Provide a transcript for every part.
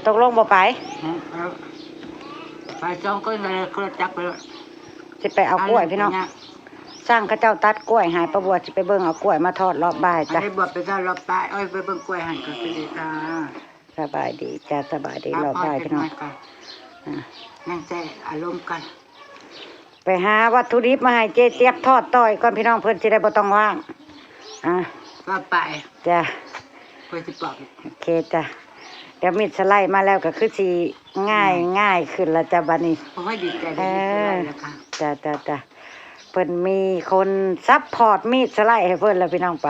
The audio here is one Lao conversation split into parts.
ຕົກລົງບໍ່ໄປ? ເອີ ໄປສອງຄົນເລີຍ ຄົນລະຈັກໄປໂລດ. ຊິໄປເອົາກ້ວຍພີ່ນ້ອງ ຊ່າງເຂົາເຈົ້າຕັດກ້ວຍໃຫ້ ປ້າບົວຊິໄປເບິ່ງເອົາກ້ວຍມາທອດລອບບ່າຍ ອັນ ຈ້ະ ນີ້ບວກໄປທອດລອບບ່າຍ ເອີຍ ໄປເບິ່ງກ້ວຍຫັ້ນກໍຄືດີຄ່ະ. ສະບາຍດີຈ້າ ສະບາຍດີ ລອບບ່າຍພີ່ນ້ອງ ຍັງແຕ່ອາລົມກັນ ໄປຫາວັດຖຸດິບມາໃຫ້ເຈຈຽບທອດຕໍ່ອີກກ່ອນພີ່ນ້ອງ ເພິ່ນຊິໄດ້ບໍ່ຕ້ອງວ່າງ ອ່າ ວ່າໄປ ຈ້າ ເພິ່ນຊິບອກ ໂອເຄຈ້າ ດຽວມີດສະໄລມາແລ້ວກໍຄືຊິງ່າຍ ງ່າຍຂຶ້ນລະຈ້າບັດນີ້ ໂອ້ຍ ດີໃຈໄດ້ມີດສະໄລແລ້ວຄ່ະ ເອີ ຈ້າໆໆ ເພິ່ນມີຄົນຊັບພອດມີດສະໄລໃຫ້ເພິ່ນແລ້ວພີ່ນ້ອງ ໄປ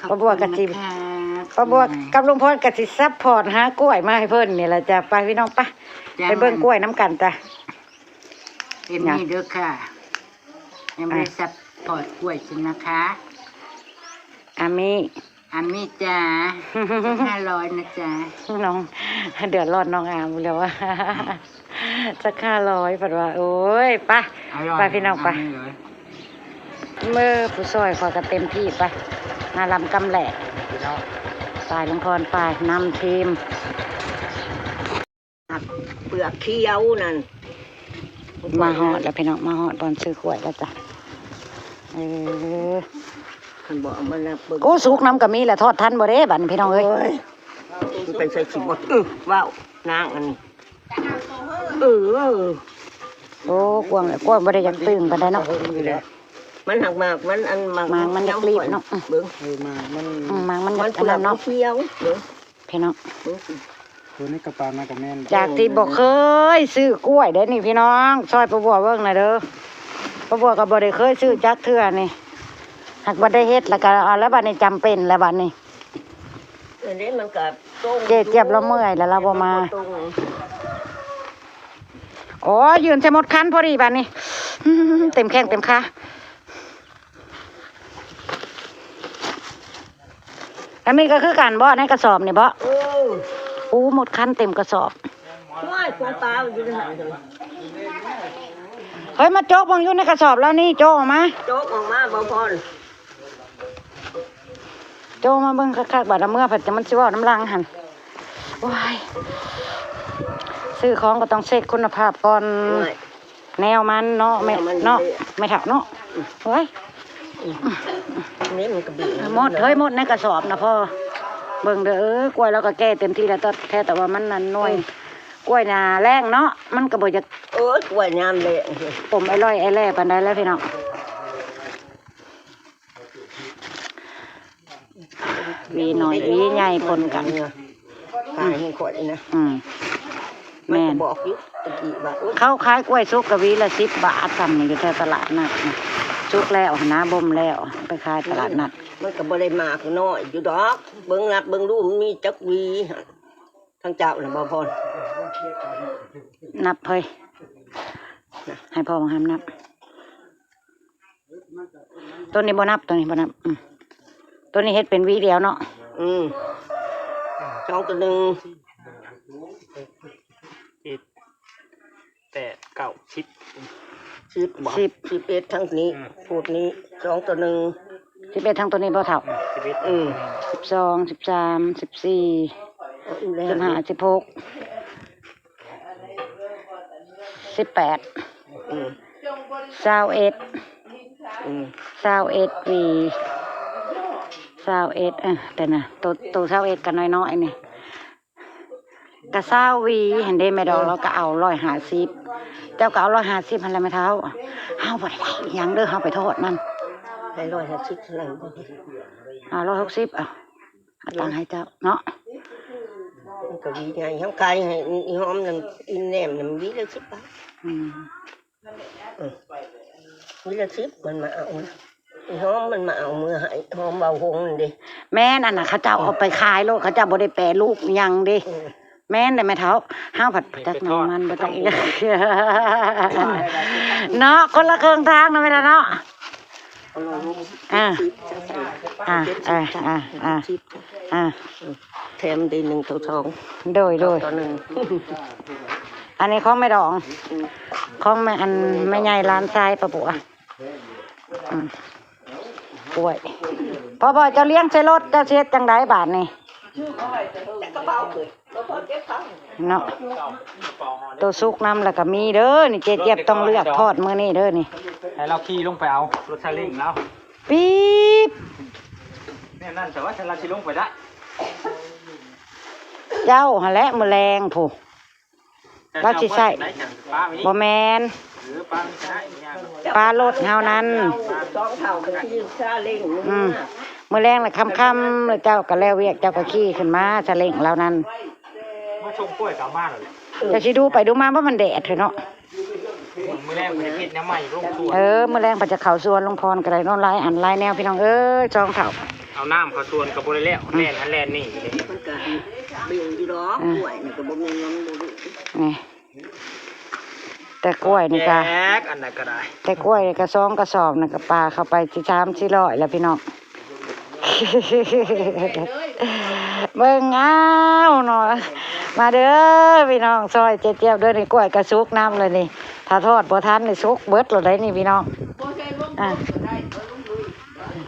ປ້າບົວກໍຊິ ປ້າບົວກັບລຸງພອນກໍຊິຊັບພອດຫາກ້ວຍມາໃຫ້ເພິ່ນນີ້ລະຈ້າ ໄປພີ່ນ້ອງ ໄປ ໄປເບິ່ງກ້ວຍນຳກັນຈ້າ ເອັມມີເດີຄ່ະ ຍັງບໍ່ໄດ້ຊັບພອດກ້ວຍຊິນະຄະ ອາມີ ອາມີຈ້າ ຈັກຫ້າຮ້ອຍນະຈ້າ ນ້ອງເດືອດຮ້ອນນ້ອງອາມແລ້ວວ່າ ຈັກຫ້າຮ້ອຍເພິ່ນວ່າ ໂອ້ຍ ໄປ ໄປພີ່ນ້ອງ ໄປ ເມີຜູ້ຊ່ອຍຂ້ອຍກໍເຕັມທີ່ ໄປ ມາລຳກຳແຫຼະ ໄປລຸງພອນ ໄປນຳທີມ ເປືອກຂຽວນັ້ນ ມາຮອດແລ້ວພີ່ນ້ອງ ມາຮອດບ່ອນຊື້ກ້ວຍແລ້ວຈ້າ ເອີ ຄັນບໍ່ເອົາມານັບເບິ່ງ ໂອ້ ສຸກນຳກໍມີແຫຼະ ທອດທັນບໍ່ເດ້ບັດນີ້ພີ່ນ້ອງເອີຍ ໂອ້ຍ ມັນໄປໃສ່ຊິບໍ່ ເອີ ເວົ້ານາງອັນນີ້ ເອີ ໂອ້ ກວາງແຫຼະ ກວາງບໍ່ໄດ້ຢາກຕຶງປານໃດເນາະ ມັນຫັກໝາກມັນ ອັນໝາກ ໝາກມັນຢາກລີບເນາະ ເບິ່ງ ເອີ ໝາກມັນ ໝາກມັນຢາກ ມັນເປືອກອັນນັ້ນເນາະ ຂຽວ ເບິ່ງ ພີ່ນ້ອງ ເບິ່ງ ໂຕນີ້ກະປານມາກະແມ່ນ ຈາກທີ່ບໍ່ເຄີຍຊື້ກ້ວຍເດ້ນີ້ພີ່ນ້ອງ ຊ່ອຍປ້າບົວເບິ່ງແດ່ເດີ ປ້າບົວກໍບໍ່ໄດ້ເຄີຍຊື້ຈັກເທື່ອນີ້ ຫາກບໍ່ໄດ້ເຮັດ ແລ້ວກໍເອົາແລ້ວບັດນີ້ ຈຳເປັນແລ້ວບັດນີ້ ອັນນີ້ມັນກໍ ເຈຈຽບລາວເມື່ອຍແລ້ວລາວບໍ່ມາ ໂອ້ຍ ຢືນໃສ່ໝົດຄັນພໍດີບັດນີ້ ເຕັມແຂ້ງເຕັມຂາ ອັນນີ້ກໍຄືກັນບໍ່ ໃນກະສອບນີ້ບໍ່? ເອີ ໂອ້ ໝົດຄັນເຕັມກະສອບ ໂອ້ຍ ຂອງປາຢູ່ໃນຫັ້ນ ເຮີ້ຍ ມາໂຈກເບິ່ງຢູ່ໃນກະສອບລາວນີ້ ໂຈກອອກມາ ໂຈກອອກມາ ບໍ່ພໍ ໂຈກມາເບິ່ງຄັກໆ ບາດລະເມືອພັດ ມັນຊິເວົ້ານຳຫຼັງຫັ້ນ ໂອ້ຍ ຊື້ຂອງກໍຕ້ອງເຊັກຄຸນນະພາບກ່ອນ ໂອ້ຍ ແນວມັນເນາະ ແມ່ ແນວມັນ ເນາະ ເດ້ ແມ່ເຖົ້າເນາະ ໂອ້ຍ ນີ້ມັນກໍບີບ ໝົດເຮີ້ຍ ໝົດໃນກະສອບນະພໍ່ ເບິ່ງເດີ ເອີ ກ້ວຍລາວກໍແກ່ເຕັມທີ່ແລ້ວ ແຕ່ ແຕ່ວ່າມັນນັ້ນໜ່ວຍ ອືມ ກ້ວຍໜ້າແລ້ງເນາະ ມັນກໍບໍ່ຢາກ ເອີ ກ້ວຍຍາມແລ້ງ ປົມໄອ້ລອຍໄອ້ແລ່ປານໃດແລ້ວພີ່ນ້ອງ ຫວີໜ້ອຍຫວີໃຫຍ່ປົນກັນ ຕາຍໃຫ້ຂ້ອຍນະ ອືມ ແມ່ນ ຂ້ອຍກໍບອກຢູ່ຕະກີ້ວ່າ ໂອ້ຍ ເຂົາຂາຍກ້ວຍສຸກກະຫວີລະສິບບາດ ຊ່ຳນີ້ຢູ່ແຖວຕະຫຼາດນັດ ສຸກແລ້ວຫັ້ນນະ ບົ່ມແລ້ວ ໄປຂາຍຕະຫຼາດນັດ ມັນກໍບໍ່ໄດ້ໝາກນ້ອຍຢູ່ດອກ ເບິ່ງນັບເບິ່ງດູ ມັນມີຈັກຫວີ ທາງເຈົ້ານະ ບໍ່ພອນ ນັບເຮີ້ຍ ໃຫ້ພໍ່ບັງຫາມນັບ ໂຕນີ້ບໍ່ນັບ ໂຕນີ້ບໍ່ນັບ ອືມ ໂຕນີ້ເຮັດເປັນຫວີດຽວເນາະ ອືມ ສອງໂຕໜຶ່ງ ເຈັດ ແປດ ເກົ້າ ສິບ ສິບບໍ່ ສິບ ສິບເອັດ ທັງນີ້ ອືມ ພູດນີ້ ສອງໂຕໜຶ່ງ ສິບເອັດ ທັງໂຕນີ້ບໍ່ເຖົ້າ ອືມ ສິບເອັດ ອືມ ສິບສອງ ສິບສາມ ສິບສີ່ ສິບຫ້າ ສິບຫົກ ສິບແປດ ອືມ ຊາວເອັດ ອືມ ຊາວເອັດ ຫວີ ຊາວເອັດ ເອີ ແຕ່ນະ ໂຕ ໂຕຊາວເອັດກໍນ້ອຍໆ ນີ້ ກະຊາວຫວີຫັ້ນເດ້ ແມ່ດອກ ເອີ ລາວກະເອົາຮ້ອຍຫ້າສິບ ເຈົ້າກະເອົາຮ້ອຍຫ້າສິບຫັ້ນແຫຼະແມ່ເຖົ້າ ເຮົາບໍ່ໄດ້ໄດ້ຫຍັງເດີ ເຮົາໄປທອດນັ້ນ ໃຫ້ຮ້ອຍຫ້າສິບເທົ່ານັ້ນ ເອົາຮ້ອຍຫົກສິບ ເອົາ ເອົາຕັງໃຫ້ເຈົ້າເນາະ ມັນກະຫວີໃຫຍ່ ເຮົາຂາຍໃຫ້ອີ່ຫອມນັ້ນ ອີ່ແໜມນັ້ນ ຫວີລະສິບບາດ ອືມ ເອີ ມື້ລະສິບມັນມາເອົາ ຫອມມັນມາເອົາເມືອໃຫ້ ຫອມເວົ້າຫົງນັ້ນເດ້ ແມ່ນ ອັນນັ້ນເຂົາເຈົ້າເອົາໄປຂາຍໂລດ ເຂົາເຈົ້າບໍ່ໄດ້ແປຮູບຫຍັງເດ້ ອືມ ແມ່ນແຫຼະແມ່ເຖົ້າ ເຮົາພັດຈັກນ້ຳມັນບໍ່ຈັກອີ່ຫຍັງເນາະ ຄົນລະເຄິ່ງທາງເນາະແມ່ເຖົ້າເນາະ ອ່າ ອ່າ ອ່າ ອ່າ ອ່າ ອ່າ ແຖມໄດ້ໜຶ່ງຕໍ່ສອງ ໂດຍ ໂດຍ ຕໍ່ໜຶ່ງ ອັນນີ້ຂອງແມ່ດອງ ອືມ ຂອງແມ່ ອັນ ແມ່ໃຫຍ່ຫຼານຊາຍປ້າບົວ ອືມ ກ້ວຍ ພໍ່ ພໍ່ ເຈົ້າລ້ຽງໃສ່ລົດ ເຈົ້າຊິເຮັດຈັ່ງໃດບາດນີ້? ໃສ່ກະເປົາ ເນາະ ໂຕສຸກນຳລະກະມີເດີນີ້ ເຈຈຽບຕ້ອງເລືອກທອດມື້ນີ້ເດີນີ້ ໃຫ້ລາວຂີ່ລົງໄປເອົາລົດຊາເລັງລາວ ປີບ ແນວນັ້ນ ແຕ່ວ່າຄັນລາວຊິລົງໄປໄດ້ ເຈົ້າຫັ້ນແຫຼະມື້ແລງພຸ້ນ ລາວຊິໃຊ້ ບໍ່ແມ່ນ ປາລົດເຮົານັ້ນ ສອງເຖົ້າກໍຂີ່ຊາເລັງ ອືມ ມື້ແລງລະຄ່ຳໆ ລະເຈົ້າກໍແລ້ວວຽກ ເຈົ້າກໍຂີ່ຂຶ້ນມາຊາເລັງລາວນັ້ນ ມາສົ່ງກ້ວຍກໍເອົາມາແລ້ວແຫຼະ ເຈົ້າຊິດູໄປດູມາບໍ່ ມັນແດດເຖາະເນາະ ມື້ແລງເພິ່ນຈະເຮັດແນວໃໝ່ລົງສວນ ເອີ ມື້ແລງເພິ່ນຈະເຂົ້າສວນ ລຸງພອນກໍໄດ້ເນາະ ຫຼາຍອັນຫຼາຍແນວ ພີ່ນ້ອງເອີຍ ສອງເຖົ້າ ເອົານ້ຳເຂົ້າສວນກໍບໍ່ໄດ້ແລ້ວ ອືມ ແລ່ນຫັ້ນແລ່ນນີ້ ມັນກໍເບັງຢູ່ດອກ ອືມ ກ້ວຍນີ້ກໍບໍ່ແມ່ນວ່າມັນບໍ່ຮູ້ ນີ້ ແຕ່ກ້ວຍນີ້ກະ ແຈກອັນໃດກໍໄດ້ ແຕ່ກ້ວຍນີ້ກະສອງກະສອບນີ້ກະປາເຂົ້າໄປສີ່ ສາມສີ່ຮ້ອຍແລ້ວພີ່ນ້ອງ ເບິ່ງເອົາເນາະ ມາເດີພີ່ນ້ອງ ຊ່ອຍເຈຈຽບເດີນີ້ ກ້ວຍກະສຸກນຳແລ້ວນີ້ ຖ້າທອດບໍ່ທັນນີ້ສຸກເບິດແລ້ວໄດ໋ນີ້ພີ່ນ້ອງ ອ່າ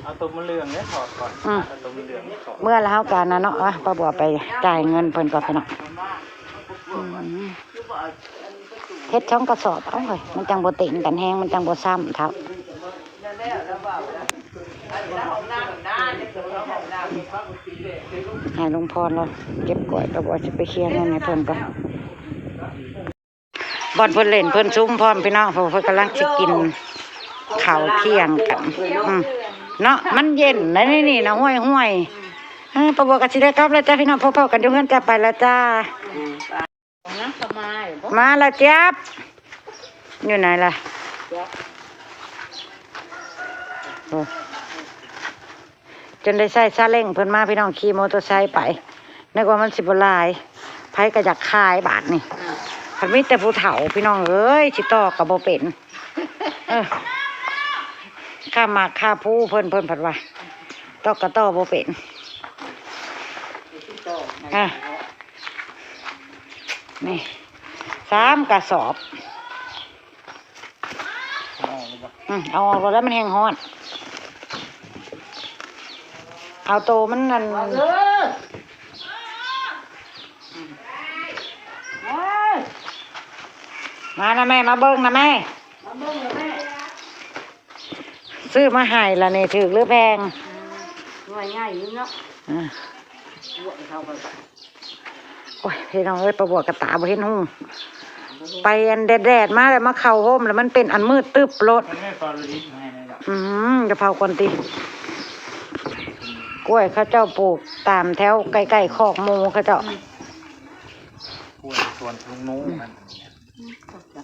ເອົາຕົວມັນເຫຼືອງເດີ ທອດກ່ອນ ອືມ ເອົາຕົວມັນເຫຼືອງນີ້ທອດ ເມື່ອລະເຮົາກະນັ້ນເນາະ ປ້າບົວໄປຈ່າຍເງິນເພິ່ນກ່ອນພີ່ນ້ອງ ອືມ ເຮັດສອງກະສອບ ເອົາເຮີຍ ມັນຈັ່ງບໍ່ເຕັນກັນແຮງ ມັນຈັ່ງບໍ່ຊ້ຳເທົ່າ ໃຫ້ລຸງພອນລາວເກັບກ້ວຍ ປ້າບົວຊິໄປເຄຍເງິນໃຫ້ເພິ່ນກ່ອນ ບ່ອນເພິ່ນຫຼິ້ນເພິ່ນຊຸມພ້ອມພີ່ນ້ອງ ເພິ່ນ ເພິ່ນກຳລັງຊິກິນເຂົ້າທ່ຽງກັນ ອືມ ເນາະ ມັນເຢັນໃດ໋ນີ້ນະ ຫ້ວຍໆ ເອີ ປ້າບົວກໍຊິໄດ້ກັບແລ້ວຈ້າພີ່ນ້ອງ ພົບພໍ້ກັນຢູ່ເຮືອນຈ້າ ໄປແລ້ວຈ້າ. ມາລະຈັບ ຢູ່ໃນລະ ໂອ້ ຈົນໄດ້ໃຊ້ຊາເລັງເພິ່ນມາພີ່ນ້ອງ ຂີ່ມໍເຕີໄຊໄປ ນຶກວ່າມັນຊິບໍ່ຫຼາຍ ໃຜກໍຢາກຂາຍບາດນີ້ ພັດມີແຕ່ຜູ້ເຖົ້າພີ່ນ້ອງເອີຍ ຊິຕອກກໍບໍ່ເປັນ ເອີ ຄ່າໝາກຄ່າພູເພິ່ນ ເພິ່ນພັດວ່າຕອກກໍຕໍ່ບໍ່ເປັນ ອ່ະ ນີ້ ສາມກະສອບ ອືມ ເອົາອອກໂລດແລ້ວ ມັນແຮງຮ້ອນ ເອົາໂຕມັນນັ້ນ ມານະແມ່ ມາເບິ່ງນະແມ່ ມາເບິ່ງນະແມ່ ຊື້ມາໃຫ້ລະນີ້ ຖືກຫຼືແພງ? ອືມ ໜ່ວຍໃຫຍ່ຢູ່ເນາະ ອ່າ ໂອ້ຍ ພີ່ນ້ອງເອີຍ ປ້າບົວກະຕາບໍ່ເຫັນຫຸ່ງ ໄປອັນແດດໆມາແລ້ວ ມາເຂົ້າຮົ່ມແລ້ວ ມັນເປັນອັນມືດຕຶບໂລດ ອືມ ຈະເຜົາກ່ອນຕິ ກ້ວຍເຂົາເຈົ້າປູກຕາມແຖວໃກ້ໆຄອກໝູເຂົາເຈົ້າ ອືມ ກ້ວຍສວນລຸງໜູ ອືມ ມັນ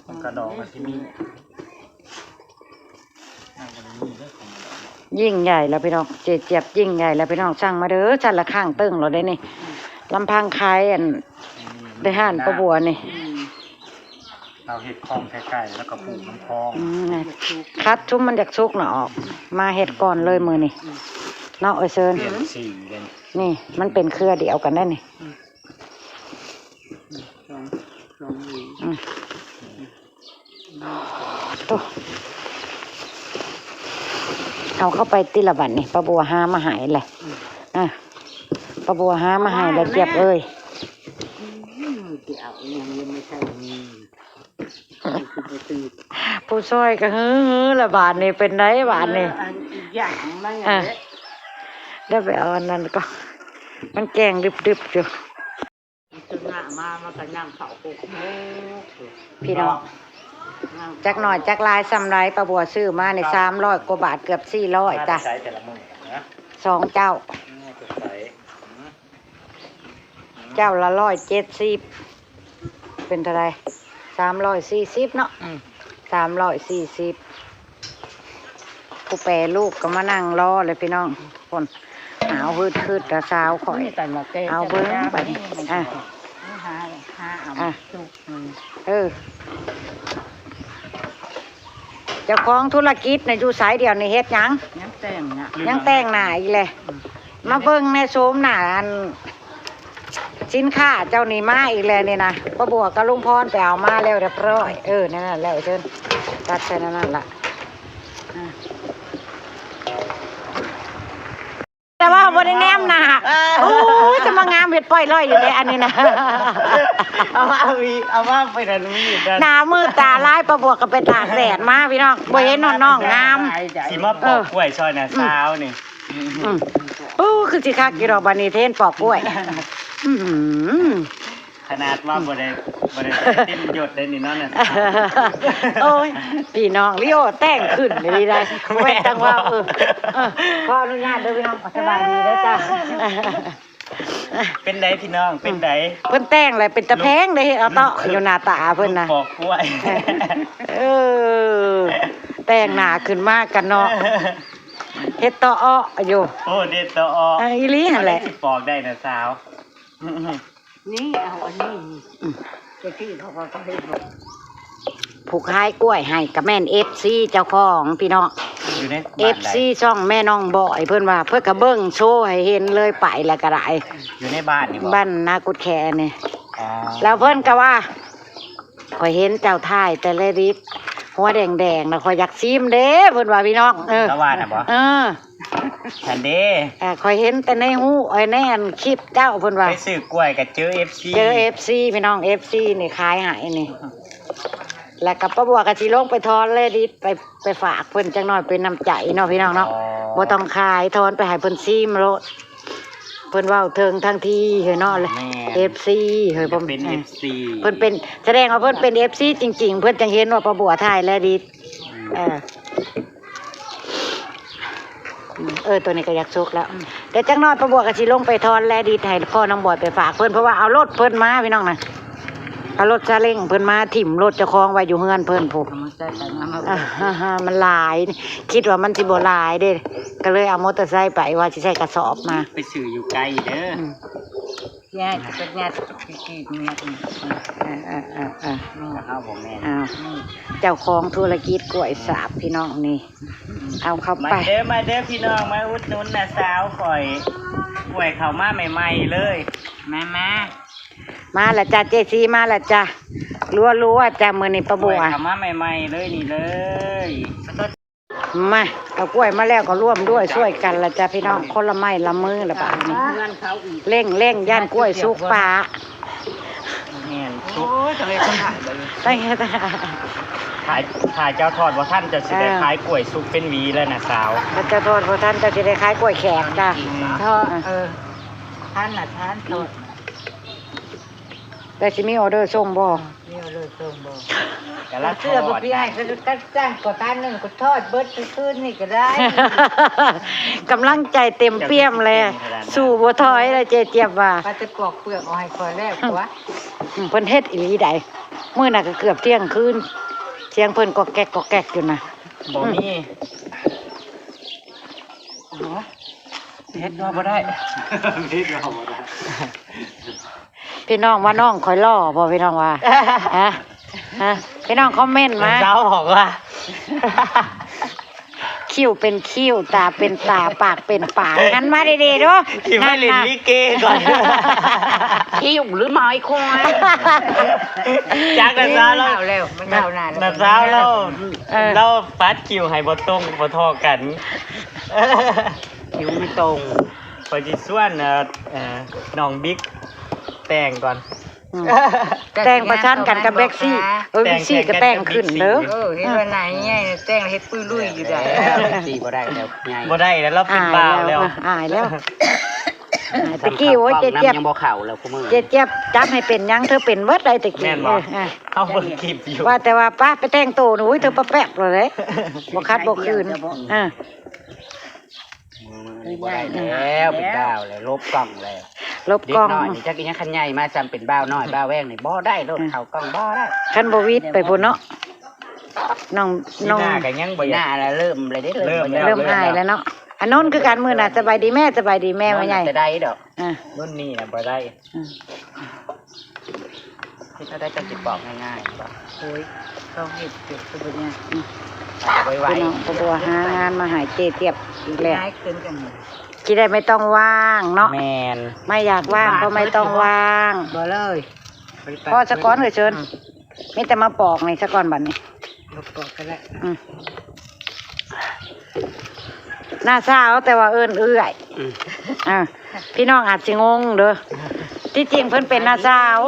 ມັນກະດອກມັນຊິມີ ຍິ່ງໃຫຍ່ແລ້ວພີ່ນ້ອງ ເຈຈຽບຍິ່ງໃຫຍ່ແລ້ວພີ່ນ້ອງ ສັ່ງມາເດີ ຊັ້ນລະຂ້າງຕຶ້ງໂລດເດ້ນີ້ ລຳພັງຂາຍອັນ ໄດ້ຮ້ານປ້າບົວນີ້ ອືມ ລາວເຮັດຄອງໄຂ່ໄກ່ ແລ້ວກໍປູກນ້ຳຄອງ ອືມ ຄັດຊຸມມັນຢາກສຸກນະອອກ ມາເຮັດກ່ອນເລີຍມື້ນີ້ ອືມ ເນາະ ເອີຍເຊີນ ປ່ຽນສີເດ້ ນີ້ມັນເປັນເຄືອດຽວກັນໄດ໋ນີ້ ອືມ ສອງ ສອງຫວີ ອືມ ໂຕ ເອົາເຂົ້າໄປຕິລະບັດນີ້ ປ້າບົວຫາມາໃຫ້ແຫຼະ ອືມ ອ່ະ ປ້າບົວຫາມາໃຫ້ແລ້ວ ຈຽບເອີຍ ອືມ ຊິເອົາອີ່ຫຍັງຍັງບໍ່ໃສ່ນີ້ ຜູ້ຊ່ອຍກໍຮືໆລະບາດນີ້ ເປັນໃດບາດນີ້ ເອີ ອັນອີກຢ່າງມັນ ອ່ະ ແຫຼະ ດຽວໄປເອົາອັນນັ້ນກ່ອນ ມັນແກງດຶບໆຢູ່. ຈົນໜ້າມາ ມັນກໍຍ່າງເຂົ້າໂຄກໂຄກ ພີ່ນ້ອງ ຍ່າງເຂົ້າ ຈັກໜ້ອຍຈັກຫຼາຍສ່ຳໃດ ປ້າບົວຊື້ມານີ້ສາມຮ້ອຍກວ່າບາດ ເກືອບສີ່ຮ້ອຍ ມາແຕ່ ຈ້ະ ໃສແຕ່ລະມື້ນະ? ສອງເຈົ້າ ອືມ ແຕ່ໃສ ອືມ ເຈົ້າລະຮ້ອຍເຈັດສິບ ເປັນເທົ່າໃດ? ສາມຮ້ອຍສີ່ສິບເນາະ ອືມ ສາມຮ້ອຍສີ່ສິບ ຜູ້ແປລູກກໍມານັ່ງລໍເລີຍພີ່ນ້ອງ ພຸ້ນ ຫາວຮືດໆ ລະສາວຂ້ອຍ ເອົາເບິ່ງບາດນີ້ ອ່ະ ຫາ ຫາເອົາ ອ່ະ ເອີ ເຈົ້າຂອງທຸລະກິດນະຢູ່ໃສດຽວນີ້ ເຮັດຫຍັງ? ຍັງແຕ່ງໜ້າ ຍັງແຕ່ງໜ້າອີກແຫຼະ ອືມ ມາເບິ່ງແດ່ ໂສມໜ້າອັນ ສິນຄ້າເຈົ້ານີ້ມາອີກແລ້ວນີ້ນະ ປ້າບົວກັບລຸງພອນໄປເອົາມາແລ້ວຮຽບຮ້ອຍ ເອີ ນັ້ນແຫຼະ ເຊີນ ຕັດໃສ່ນັ້ນລະ ອ່າ. ແຕ່ວ່າບໍ່ໄດ້ແນມໜ້າ. ໂອ້ຍ ຈະມາງາມເຮັດປ້ອຍລອຍຢູ່ເດ້ ອັນນີ້ນະ. ເອົາມາເອົາອີກ ເອົາມາໄປນັ້ນມີດນັ້ນ ໜ້າມືດຕາລາຍ. ປ້າບວກກໍໄປຕາກແດດມາພີ່ນ້ອງ ບໍ່ເຫັນນ້ອງໆງາມ. ຊິມາປອກກ້ວຍຊ່ອຍນ້າສາວນີ້. ອືມ ໂອ້ ຄືຊິຄັກຢູ່ດອກ ບາດນີ້ເທນປອກກ້ວຍ. ອືມ ຂະໜາດວ່າບໍ່ໄດ້ ບໍ່ໄດ້ເຕັມຍົດໄດ້ນີ້ເນາະ. ໂອ້ຍ ພີ່ນ້ອງ ລິໂອແຕ່ງຂຶ້ນອີ່ຫຼີໄດ໋. ບໍ່ແມ່ນຈັ່ງເວົ້າ. ເອີ ເອີ ຂໍອະນຸຍາດເດີພີ່ນ້ອງ ສະບາຍດີເດີຈ້າ. ເປັນໃດພີ່ນ້ອງ ເປັນໃດ? ເພິ່ນແຕ່ງແລ້ວເປັນຕາແພງເດ້ ເຮັດເອົາເຕາະຢູ່ໜ້າຕາເພິ່ນນະ ລູກປອກກ້ວຍ. ເອີ ແຕ່ງໜ້າຂຶ້ນມາກັນເນາະ ເຮັດເຕາະເອາະຢູ່. ໂອ້ ເຮັດເຕາະເອາະ. ເອີ ອີ່ຫຼີຫັ້ນແຫຼະ ຊິປອກໄດ້ນະສາວ. ນີ້ເອົາອັນນີ້ ອືມ ແຕ່ກີ້ເຂົາກໍເຮັດບໍ່. ຜູ້ຂາຍກ້ວຍໃຫ້ກໍແມ່ນເອັຟຊີເຈົ້າຂອງພີ່ນ້ອງ ຢູ່ໃນບ້ານໃດ? ເອັຟຊີຊ່ອງແມ່ນ້ອງບອຍ ເພິ່ນວ່າເພິ່ນກໍເບິ່ງໂຊໃຫ້ເຫັນເລີຍ ໄປແລ້ວກໍໄດ້. ຢູ່ໃນບ້ານນີ້ບໍ່? ບ້ານນາກຸດແຄນີ້. ອໍ ແລ້ວເພິ່ນກໍວ່າ ຂ້ອຍເຫັນເຈົ້າຖ່າຍແຕ່ລະດິດ ຫົວແດງໆນະ ຂ້ອຍຢາກຊີມເດ້ ເພິ່ນວ່າພີ່ນ້ອງ. ເອີ ລາວວ່ານະບໍ່? ເອີ ຫັ້ນເດ້ ເອີ ຂ້ອຍເຫັນແຕ່ໃນຮູ ເອີ ໃນອັນຄລິບເຈົ້າ ເພິ່ນວ່າ ໄປຊື້ກ້ວຍກໍເຈີເອັຟຊີ ເຈີເອັຟຊີພີ່ນ້ອງ ເອັຟຊີນີ້ຂາຍໃຫ້ນີ້. ແລ້ວກໍປ້າບວກກໍຊິລົງໄປຖອນລະດິດ ໄປ ໄປຝາກເພິ່ນຈັກໜ້ອຍ ເປັນນ້ຳໃຈເນາະພີ່ນ້ອງເນາະ. ອໍ ບໍ່ຕ້ອງຂາຍ ຖອນໄປໃຫ້ເພິ່ນຊີມໂລດ. ເພິ່ນເວົ້າເຖິງທັງທີເຮີ້ຍເນາະ ແມ່ນ ເອັຟຊີເຮີ້ຍ ເປັນເອັຟຊີ ເພິ່ນເປັນ ສະແດງວ່າເພິ່ນເປັນເອັຟຊີຈິງໆ ເພິ່ນຈັ່ງເຫັນວ່າປ້າບວກຖ່າຍລະດິດ. ອືມ ເອີ ເອີ ໂຕນີ້ກໍຢາກສຸກແລ້ວ. ອືມ ແຕ່ຈັກໜ້ອຍປ້າບວກກໍຊິລົງໄປຖອນແລດິດໃຫ້ພໍ່ນ້ອງບອຍໄປຝາກເພິ່ນ ເພາະວ່າເອົາລົດເພິ່ນມາພີ່ນ້ອງນະ ເອົາລົດຊາເລັງເພິ່ນມາ ຖິ້ມລົດເຈົ້າຂອງໄວ້ຢູ່ເຮືອນເພິ່ນພຸ້ນ. ເອົາມາໃສ່ໄປ ເອົາມາ ອ່າ ມັນຫຼາຍ ຄິດວ່າມັນຊິບໍ່ຫຼາຍເດ້ ກໍເລີຍເອົາມໍເຕີໄຊໄປ ວ່າຊິໃສ່ກະສອບມາ. ໄປຊື້ຢູ່ໄກເດີ. ອືມ ຍາດກໍຍາດ ກີດໆ ຍາດນີ້ ເອີໆໆໆ ແມ່ນ ເຮົາບໍ່ແມ່ນ ອ້າວ ນີ້ ເຈົ້າຂອງທຸລະກິດກ້ວຍສາບ ອືມ ພີ່ນ້ອງນີ້ ເອົາເຂົ້າໄປ ມາເດີ ມາເດີພີ່ນ້ອງ ມາອຸດໜູນນ້າສາວຂ້ອຍ ກ້ວຍເຂົ້າມາໃໝ່ໆເລີຍ ມາ ມາ ມາລະຈ້າ ເຈຊີ ມາລະຈ້າ ລັວໆຈ້າ ມື້ນີ້ປ້າບົວ ກ້ວຍເຂົ້າມາໃໝ່ໆເລີຍ ນີ້ເລີຍ. ມາ ເອົາກ້ວຍມາແລ້ວກໍຮ່ວມດ້ວຍຊ່ວຍກັນລະຈ້າພີ່ນ້ອງ ຄົນລະໄມ້ລະມືລະບາດນີ້ ເລັ່ງໆ ຢ້ານກ້ວຍສຸກປາ. ແມ່ນ ໂອ້ຍ ຈັກເຮັດຄົນຂາຍບໍ່ຢູ່ ໄດ້ ຖ້າ ຖ້າເຈົ້າທອດບໍ່ທັນ ເຈົ້າຊິໄດ້ຂາຍກ້ວຍສຸກເປັນຫວີແລ້ວນະສາວ. ຖ້າເຈົ້າທອດບໍ່ທັນ ເຈົ້າຊິໄດ້ຂາຍກ້ວຍແຂກຈ້າ ເອີ ທອດ ເອີ ທັນນະ ທັນ ທອດ. ແຕ່ຊິມີອໍເດີສົ່ງບໍ່? ມີອໍເດີສົ່ງບໍ່? ກະລະ ເຊື່ອບໍ່ ທອດ ພີ່ອ້າຍ ກະຈັກ ກະຈານໜຶ່ງ ກະທອດເບິດຄືນນີ້ກະໄດ້. ກຳລັງໃຈເຕັມປ່ຽມແລ້ວ ສູ້ບໍ່ຖອຍແລ້ວ ເຈຈຽບວ່າ ວ່າແຕ່ປອກເປືອກເອົາໃຫ້ຂ້ອຍແລ້ວຕົວະ. ອືມ ເພິ່ນເຮັດອີ່ຫຼີໃດ໋ ມື້ນັ້ນກະເກືອບທ່ຽງຄືນ ສຽງເພິ່ນກອກແກກກອກແກກຢູ່ນະ. ບໍ່ມີ ອືມ ໂອ້ ເຮັດວ່າບໍ່ໄດ້ ເຮັດວ່າບໍ່ໄດ້. ພີ່ນ້ອງວ່ານ້ອງຂ້ອຍຫຼໍ່ບໍ່? ພີ່ນ້ອງວ່າ ຮະ ຮະ ພີ່ນ້ອງຄອມເມັນມາ ເຈົ້າບອກວ່າ ຄິ້ວເປັນຄິ້ວ ຕາເປັນຕາ ປາກເປັນປາກ ຫັນມາດີໆດູ ຊິໄປຫຼິ້ນລິເກກ່ອນ ຄິ້ວຫຼືໄມ້ຄວາຍ ຈັກນະສາວລາວ ມັນເຖົ້າແລ້ວ ມັນເຖົ້ານານແລ້ວ ນະສາວລາວ ເອີ ລາວປັດຄິ້ວໃຫ້ບໍ່ຕົງບໍ່ທໍ່ກັນ ຄິ້ວມັນຕົງ. ຂ້ອຍຊິຊວນ ເອີ ເອີ ນ້ອງບິກແຕ່ງກ່ອນ ອືມ ແຕ່ງປະຊັນກັນກັບແບັກຊີ ເອີ ແບັກຊີກໍແຕ່ງຂຶ້ນເດີ ເອີ ເຫັນວ່າໜ້າໃຫຍ່ແຕ່ງເຮັດປຸຍລຸຍຢູ່ໃດ໋ ແບັກຊີບໍ່ໄດ້ແລ້ວ ໃຫຍ່ ບໍ່ໄດ້ແລ້ວ ລາວເປັນບ່າວແລ້ວ ອາຍແລ້ວ ອາຍແລ້ວ ແຕ່ກີ້ ໂອ້ຍ ເຈຈຽບ ຍັງບໍ່ເຂົ້າແລ້ວ ຄູ່ມື້ ເຈຈຽບຈັບໃຫ້ເປັນຫຍັງ ເທີເປັນເບິດໄດ໋ແຕ່ກີ້ ແມ່ນບໍ່? ເອີ ເຮົາເບິ່ງຄລິບຢູ່ ວ່າແຕ່ວ່າປ້າໄປແຕ່ງໂຕນີ້ ໂອ້ຍ ເທີປະແປບເລີຍ ບໍ່ຂັດບໍ່ຂືນ ເອີ. ມື້ນີ້ບໍ່ໄດ້ແລ້ວ ເປັນບ່າວແລ້ວ ຫຼົບກ້ອງແລ້ວ ຫຼົບກ້ອງ ເດັກນ້ອຍນີ້ຈັກອີຫຍັງ ຄັນໃຫຍ່ມາສ່ຳເປັນບ່າວນ້ອຍ ບ່າວແວງນີ້ບໍ່ໄດ້ໂລດ ເຂົ້າກ້ອງບໍ່ໄດ້ ຄັນບໍ່ຫວິດໄປພຸ້ນເນາະ ນ້ອງ ນ້ອງ ໜ້າກໍຍັງບໍ່ຢາກ ໜ້າລະເລີ່ມແລ້ວເດ້ ເລີ່ມແລ້ວ ເລີ່ມອາຍແລ້ວເນາະ ອານົນຄືກັນ ມື້ໜ້າ ສະບາຍດີແມ່ ສະບາຍດີແມ່ ວ່າໃຫຍ່ ນ້ອງໜ້າຈະໄດ້ດອກ ອາ ລຸ້ນນີ້ນະບໍ່ໄດ້ ອືມ. ເຮັດແນວໃດຈັ່ງຊິປອກງ່າຍໆ ໂອ້ຍ ຕ້ອງເຮັດເປັນຄືບໍ່ຍາກ ອືມ ໄວໆ ພີ່ນ້ອງ ກະບົວຫາງານມາໃຫ້ເຈຈຽບອີກແລ້ວ ງ່າຍຂຶ້ນກັນ ຊິໄດ້ໄມ່ຕ້ອງວ່າງເນາະ ແມ່ນ ໄມ່ຢາກວ່າງກໍໄມ່ຕ້ອງວ່າງ ບໍ່ເລີຍ ພໍສະກ່ອນເອີຍເຊີນ ອືມ ມີແຕ່ມາປອກນີ້ສະກ່ອນບັດນີ້ ບໍ່ປອກກໍໄດ້ ອືມ. ນ້າສາວ ແຕ່ວ່າເອີ້ນເອື້ອຍ. ອືມ ອ່າ ພີ່ນ້ອງອາດຊິງົງເດີ ທີ່ຈິງເພິ່ນເປັນນ້າສາວ.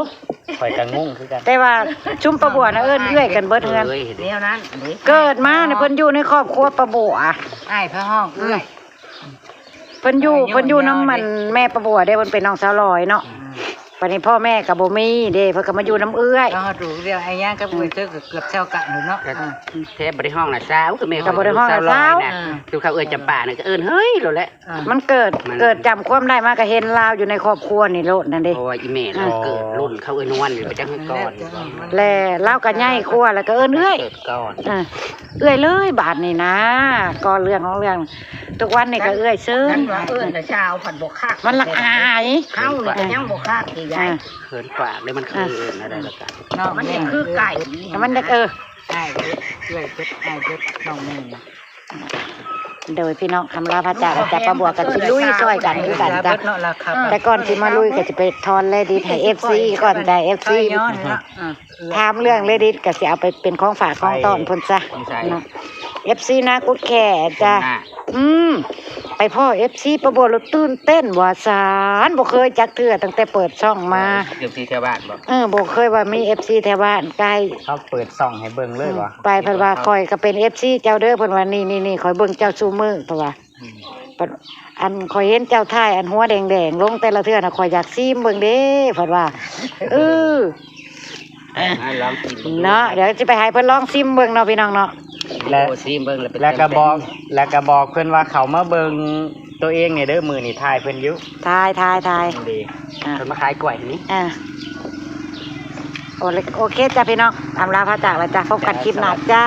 ຂ້ອຍກໍງົງຄືກັນ ແຕ່ວ່າຊຸມປ້າບົວນະເອີ້ນເອື້ອຍກັນເບິດເຮືອນ. ແນວນັ້ນເດ້ ເກີດມານະເພິ່ນຢູ່ໃນຄອບຄົວປ້າບົວ ອ້າຍພະຮ້ອງເອື້ອຍ. ເພິ່ນຢູ່ ເພິ່ນຢູ່ນຳອັນແມ່ປ້າບົວເດ້ ເພິ່ນເປັນນ້ອງສາວລອຍເນາະ. ອືມ ບັດນີ້ພໍ່ແມ່ກໍບໍ່ມີເດ້ ເພິ່ນກໍມາຢູ່ນຳເອື້ອຍ. ເຮົາດູເລື່ອງໄອ້ຫຍັງກັບເອື້ອຍເຕີກໍເກືອບຊາວກັນເນາະ. ແທ້ບໍ່ໄດ້ຮ້ອງນະສາວ ຄືແມ່ ກໍບໍ່ໄດ້ຮ້ອງນະສາວ. ຄືເຂົາເອີ້ນຈຳປານະກໍເອີ້ນເຮີ້ຍໂລດແຫຼະ. ມັນເກີດ ເກີດຈຳຄວາມໄດ້ມາກໍເຫັນລາວຢູ່ໃນຄອບຄົວນີ້ໂລດນັ້ນເດ້. ເພາະວ່າອີ່ແມ່ລາວເກີດລຸ້ນເຂົາເອີ້ນນວນຢູ່ປະຈັກກ່ອນ ແລະລາວກໍໃຫຍ່ກວ່າ ແລ້ວກໍເອີ້ນເອື້ອຍ ເອີ ເອື້ອຍເລີຍບາດນີ້ນະ. ກໍເລື່ອງຂອງເລື່ອງ ທຸກວັນນີ້ກໍເອື້ອຍເຊີຍ. ຄັນວ່າເອີ້ນແຕ່ຊາວພັດບໍ່ຄັກ ມັນລະອາຍ. ເຮົານີ້ກໍຍັງບໍ່ຄັກອີກໄດ໋. ເຂີນປາກເດ້ ມັນຄືເອີ້ນແນວໃດລະກະເນາະ ມັນຄືໄກ່ ມັນຈະ ເອີ ອ້າຍເອີຍ ເອື້ອຍເພິ່ນ ອ້າຍເພິ່ນ ນ້ອງແມ່ນະ. ໂດຍພີ່ນ້ອງ ຄຳລາພາຈາກ ຈາກປ້າບົວກໍຊິລຸຍຊ່ອຍກັນຄືກັນຈ້ະ. ແຕ່ກ່ອນຊິມາລຸຍກໍຊິໄປຖອນເລດິດໃຫ້ເອັຟຊີກ່ອນຈ້ະ ເອັຟຊີ. ຖາມເລື່ອງເລດິດກໍຊິເອົາໄປເປັນຂອງຝາກຂອງຕ້ອນເພິ່ນຊະເນາະ ເອັຟຊີນາກຸດແຂ້ຈ້ະ. ອືມ ໄປພໍ້ເອັຟຊີປ້າບົວແລ້ວຕື່ນເຕັ້ນວ່າຊັ້ນ ບໍ່ເຄີຍຈັກເທື່ອຕັ້ງແຕ່ເປີດຊ່ອງມາ. ເອັຟຊີແຖວບ້ານບໍ່? ເອີ ບໍ່ເຄີຍວ່າມີເອັຟຊີແຖວບ້ານໃກ້. ເຂົາເປີດຊ່ອງໃຫ້ເບິ່ງເລີຍບໍ່? ໄປເພິ່ນວ່າ ຂ້ອຍກໍເປັນເອັຟຊີເຈົ້າເດີ ເພິ່ນວ່າ ນີ້ໆໆ ຂ້ອຍເບິ່ງເຈົ້າຊຸມື້ ເພິ່ນວ່າ. ອືມ ອັນຂ້ອຍເຫັນເຈົ້າຖ່າຍອັນຫົວແດງໆລົງແຕ່ລະເທື່ອນະ ຂ້ອຍຢາກຊີມເບິ່ງເດ້ ເພິ່ນວ່າ. ເອີ ໃຫ້ລອງຊີມເບິ່ງເນາະ ດຽວຊິໄປໃຫ້ເພິ່ນລອງຊີມເບິ່ງເນາະ ພີ່ນ້ອງເນາະ. ແລ້ວ ຊີມເບິ່ງແລ້ວ ແລ້ວກໍບອກ ແລ້ວກໍບອກເພິ່ນວ່າ ເຂົ້າມາເບິ່ງໂຕເອງແດ່ເດີ ມື້ນີ້ຖ່າຍເພິ່ນຢູ່ ຖ່າຍ ຖ່າຍ ຖ່າຍ. ເພິ່ນມາຂາຍກ້ວຍນີ້. ໂອເຄ ໂອເຄຈ້ະພີ່ນ້ອງ ອຳລາພາຈາກແລ້ວຈ້ະ ພົບກັນຄລິບໜ້າຈ້າ.